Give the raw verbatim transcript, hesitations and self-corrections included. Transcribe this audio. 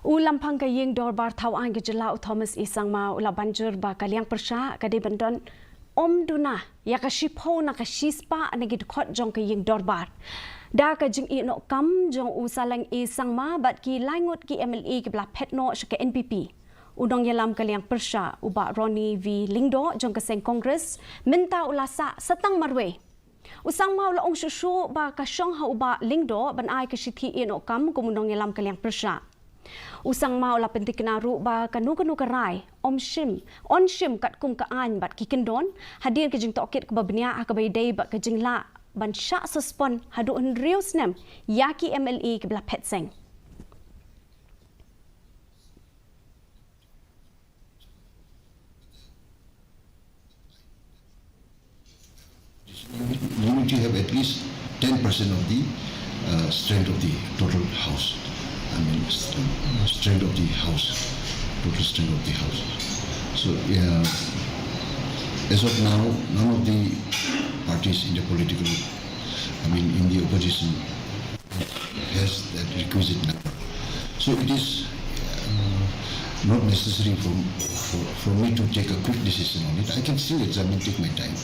U Lamphang ka Ïing Dorbar Thaw Aiñ ka Jylla u Thomas E Sangma u la ban jur ba ka liang pyrshah ka dei ban don ym duna ïa ka shiphew na ka shispah na ki dkhot jong ka Ïing Dorbar. Da ka jingïehnoh kam jong u Saleng E Sangma bad ki laingut ki M L A kiba la phet noh sha ka N P P, u nongïalam ka liang pyrshah u Bah Ronnie V Lyngdoh jong ka seng Congress mynta u la sah satang marwei. U Sangma u la ong shuh shuh ba ka shong ha u Bah Lyngdoh ban ai ka shithi ïehnoh kam kum u nongïalam ka liang pyrshah. U Sangma u la pyntikna ruh ba kano kano ka rai ym shim, yn shim katkum ka aiñ bad ki kyndon hadien ka jingtohkit kaba bniah ha kaba ïadei bad ka jinglah ban shah suspend haduh hynriew snem ïa ki M L A kiba la phet seng. You need to have at least ten percent of the uh, strength of the total house. I mean, s- strength of the house, total strength of the house. So, uh, as of now, none of the parties in the political, I mean, in the opposition has that requisite number. So it is uh, not necessary for, for, for me to take a quick decision on it. I can still examine, take my time.